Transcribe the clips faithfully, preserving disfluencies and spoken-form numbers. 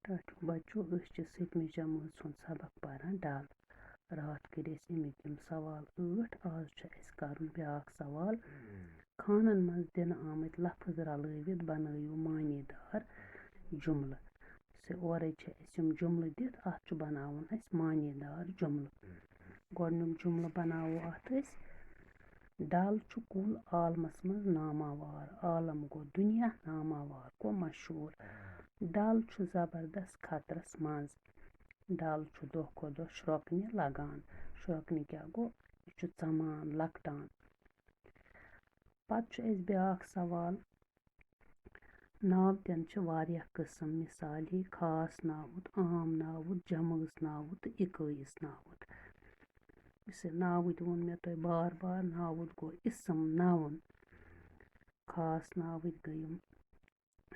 ٹاٹھیو بَچو، أسۍ چھِ سٔتمہِ جمٲژ ہُنٛد سبق پَران ڈَل۔ راتھ کٔرۍ اَسہِ اَمِکۍ یِم سوال ٲٹھ، آز چھُ اَسہِ کَرُن بیٛاکھ سوال۔ خانَن منٛز دِنہٕ آمٕتۍ لفظ رَلٲوِتھ بَنٲیِو معنی دار جُملہٕ۔ سُہ اورَے چھِ اَسہِ یِم جُملہٕ دِتھ، اَتھ چھُ بَناوُن اَسہِ معنی دار جُملہٕ۔ گۄڈٕنیُک جُملہٕ بَناوو اَتھ أسۍ، ڈَل چھُ کُل عالمَس منٛز ناماوار۔ عالم گوٚو دُنیا، ناماوار گوٚو مشہوٗر۔ ڈَل چھُ زبردست خطرَس منٛز۔ ڈَل چھُ دۄہ کھۄتہٕ دۄہ شرٛۄپنہِ لَگان۔ شرٛۄپنہِ کیٛاہ گوٚو؟ یہِ چھُ ژَمان، لۄکٹان۔ پَتہٕ چھُ اَسہِ بیٛاکھ سوال۔ ناوتن چھِ واریاہ قٕسم، مثالے خاص ناوُت، عام ناوُت، جمٲژ ناوُت تہٕ اِکٲیِس ناوُت۔ یُس یہِ ناوٕتۍ ووٚن مےٚ تۄہہِ بار بار، ناوُت گوٚو اِسم، ناوُن۔ خاص ناوٕتۍ گٔے یِم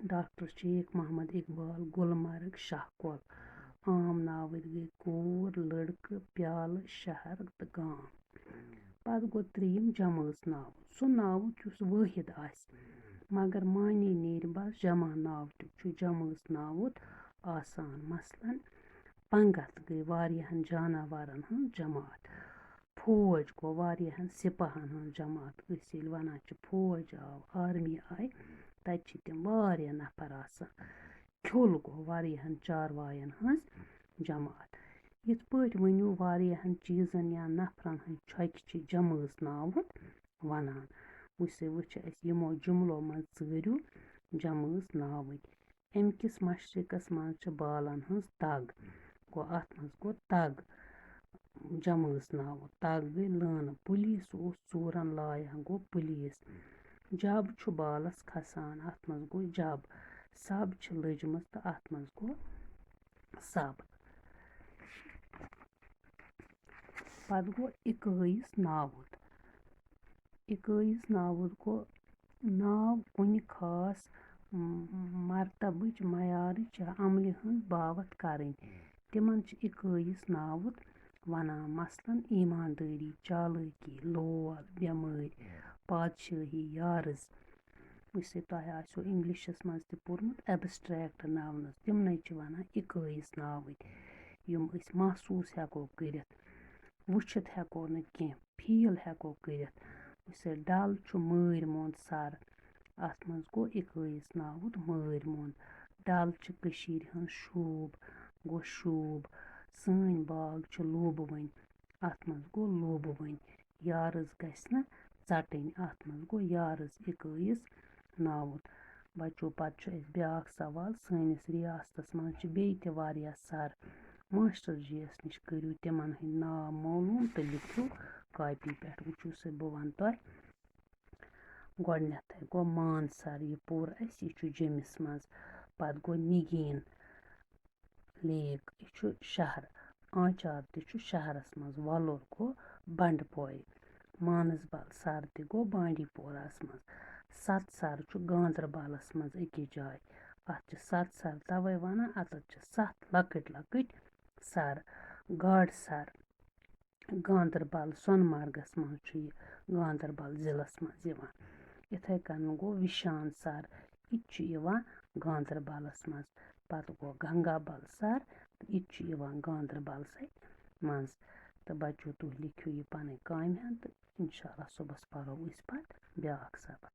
ڈاکٹر شیخ محمد اقبال، گُلمرگ، شاہ کۄل۔ عام ناوٕتۍ گٔے کوٗر، لٔڑکہٕ، پیالہٕ، شہر تہٕ گام۔ پتہٕ گوٚو ترٛیٚیِم جمٲژ ناوُت۔ سُہ ناوُت یُس وٲحد آسہِ، مگر معنی نیرِ بس جمع ناوتُک، چھُ جمٲژ ناوُت آسان۔ مثلاً، پنٛگتھ گٔے واریاہن جاناوارن ہٕنٛز جماعت۔ فوج گوٚو واریاہن سپاہن ہٕنٛز جماعت۔ أسۍ ییٚلہِ ونان چھِ فوج آو، آرمی آیہِ، تتہِ چھِ تِم واریاہ نفر آسان۔ کھیوٚل گوٚو واریاہن چاروایَن ہٕنٛز جماعت۔ یِتھ پٲٹھۍ ؤنِو، واریاہن چیٖزن یا نفرن ہٕنٛز چھۄکہِ چھِ جمٲژ ناوُت ونان۔ وٕچھ سا، وٕچھ اَسہِ یِمو جُملو منٛز ژٲرِو جمٲژ ناوٕتۍ۔ اَمہِ کِس مشرقس منٛز چھِ بالن ہٕنٛز تگ۔ گوٚو، اَتھ منٛز گوٚو تگ۔ جمٲژ ناوُت۔ تگ گٔے لٲنہٕ۔ پُلیٖس اوس ژوٗرن لایان، گوٚو پُلیٖس۔ جب چھُ بالَس کھسان، اَتھ منٛز گوٚو جب۔ سب چھِ لٔجمٕژ تہٕ اَتھ منٛز گوٚو سب۔ پَتہٕ گوٚو اِکٲیِس ناوُت۔ اِکٲیِس ناوُت گوٚو ناو کُنہِ خاص م-، مرتبٕچ، معیارٕچ یا عملہِ ہٕنٛز باوَتھ کَرٕنۍ۔ تِمَن چھِ اِکٲیِس ناوُت وَنان، مثلاً، ایٖماندٲری، چالٲکی، لول، بٮ۪مٲرۍ، پادشٲہی، یارٕز۔ یُس یہِ تۄہہِ آسیو اِنٛگلِشَس منٛز تہِ پوٚرمُت، ایبسٹریکٹ ناونٕز، تِمنٕے چھِ وَنان اِکٲیِس ناوٕتۍ، یِم أسۍ محسوٗس ہٮ۪کو کٔرِتھ، وٕچھِتھ ہٮ۪کو نہٕ کینٛہہ، فیٖل ہٮ۪کو کٔرِتھ۔ یُس یہِ ڈَل چھُ مٲرۍ موٚنٛد سَر، اَتھ منٛز گوٚو اِکٲیِس ناوُت مٲرۍ موٚنٛد۔ ڈَل چھِ کٔشیٖرِ ہٕنٛز شوٗب، گوٚو شوٗب۔ سٲنۍ باغ چھِ لوٗبوٕنۍ، اَتھ منٛز گوٚو لوٗبوٕنۍ۔ یارٕز گژھِ نہٕ ژَٹٕنۍ، اَتھ منٛز گوٚو یارٕز اِکٲیِس ناوُت۔ بَچو، پَتہٕ چھُ اَسہِ بیٛاکھ سوال۔ سٲنِس رِیاستَس منٛز چھِ بیٚیہِ تہِ واریاہ سَر۔ ماسٹر جی یَس نِش کٔرِو تِمَن ہٕنٛدۍ ناو معلوٗم تہٕ لیکھِو کاپی پٮ۪ٹھ۔ وٕچھِو سا، بہٕ وَنہٕ تۄہہِ۔ گۄڈٕنٮ۪تھٕے گوٚو مانسَر، یہِ پوٚر اَسہِ، یہِ چھُ جیٚمِس منٛز۔ پَتہٕ گوٚو نِگیٖن لیک، یہِ چھُ شہر۔ آنچار تہِ چھُ شہرَس منٛز۔ وۄلُر گوٚو بَنٛڈٕ پورِ۔ مانَسبَل سَر تہِ گوٚو بانڈی پوراہَس منٛز۔ ستسَر چھُ گاندَربَلَس منٛز أکِس جایہِ۔ اَتھ چھِ ستسَر تَوَے وَنان، اَتَتھ چھِ ستھ لۄکٕٹۍ لۄکٕٹۍ سَر۔ گاڈٕ سَر، گاندَربَل، سۄنہٕ مَرگَس منٛز چھُ یہِ، گاندَربَل ضلعس منٛز یِوان۔ یِتھَے کٔنۍ گوٚو وِشان سَر، یہِ تہِ چھُ یِوان گاندَربَلَس منٛز۔ پَتہٕ گوٚو گنگا بَل سَر، تہٕ یہِ تہِ چھُ یِوان گاندَربَلسٕے منٛز۔ تہٕ بَچو، تُہۍ لیکھِو یہِ پَنٕنۍ کامہِ ہَن، تہٕ اِنشاء اللہ صُبحَس پَرو أسۍ پَتہٕ بیٛاکھ سبق۔